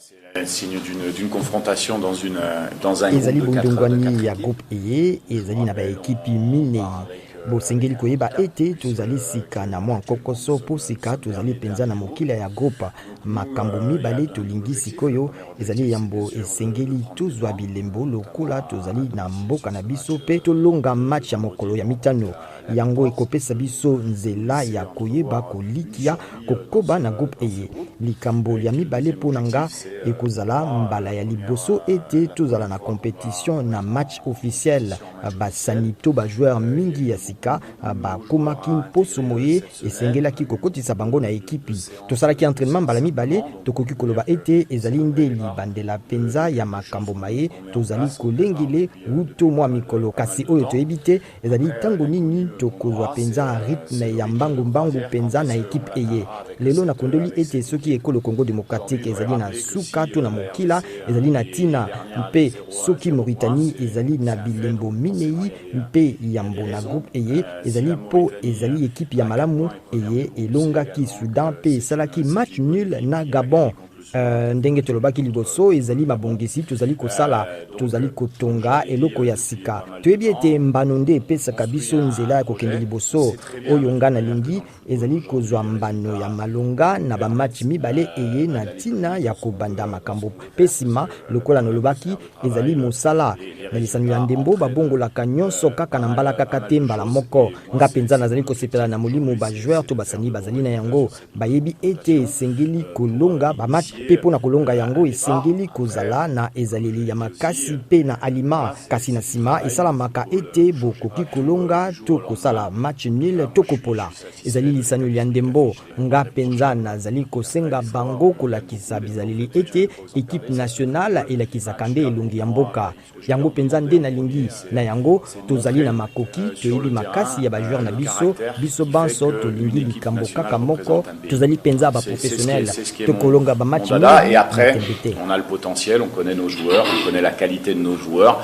C'est signe d'une confrontation dans un Ezali groupe de quatre, de bondongwani quatre ya équipes. groupe eye ezali na baekipi minei. Bosengeli koyeba ete tozali sika na mwa nkokoso mpo sika tozali mpenza na mokila ya groupe. Makambo mibale tolingi sikoyo ezali: yambo, esengeli tozwa bilembo lokola tozali na mboka na biso mpe tolonga match ya mokolo ya mitano. Yango ekopesa biso nzela ya koyeba kolikia kokoba na groupe eye. Likambo ya mibale, mpo na nga, ekozala mbala ya liboso ete tozala na compétition na match officiel. Basani to bajoueur mingi ya sika bakomaki mposo moye, esengelaki kokotisa bango na ekipi. Tosalaki entraînement mbala mibale. Tokoki koloba ete ezali nde libandela mpenza ya makambo maye tozali kolengele wuto mwa mikolo, kasi oyo toyebi te ezali ntango nini tokozwa mpenza rythme ya mbangu-mbangu mpenza na ekipe eye. Lelo nakondoli ete soki ekolo Congo démocratique ezali na suka to na mokila, ezali na ntina, mpe soki Mauritanie ezali na bilembo minei mpe yambo na groupe eye, ezali mpo ezali ekipe ya malamu eye elongaki Soudan mpe esalaki match nul na Gabon. Ndenge tolobaki liboso, ezali mabongisi tozali kosala, tozali kotonga eloko ya sika. Toyebi ete mbano nde epesaka biso nzela ya kokende liboso. Oyo nga nalingi ezali kozwa mbano ya malonga na bamatch mibale eye na ntina ya kobanda makambo, mpe nsima, lokola nalobaki, ezali mosala. Na lisano ya ndembo, babongolaka nyonso kaka na mbala kaka te, mbala moko. Nga mpenza nazali kosepela na molimo bajoueur to basani bazali na yango. Bayebi ete esengeli kolonga bamatch, mpe mpo na kolonga yango esengeli kozala na ezaleli ya makasi mpe na alima. Kasi na nsima esalamaka ete bokoki kolonga to kosala match nul to kopola. Ezali lisano ya ndembo. Nga mpenza nazali kosenga bango kolakisa bizaleli ete ekipe nationale elakisaka nde elongi ya mboka. Yango mpenza nde nalingi. Na yango tozali na makoki, toyebi makasi ya bajoueur na biso. Biso banso tolingi likambo kaka moko, tozali mpenza baprofessionnel, tokolonga bamatch mingi. Et après, on a le potentiel, on connaît nos joueurs, on connaît la qualité de nos joueurs.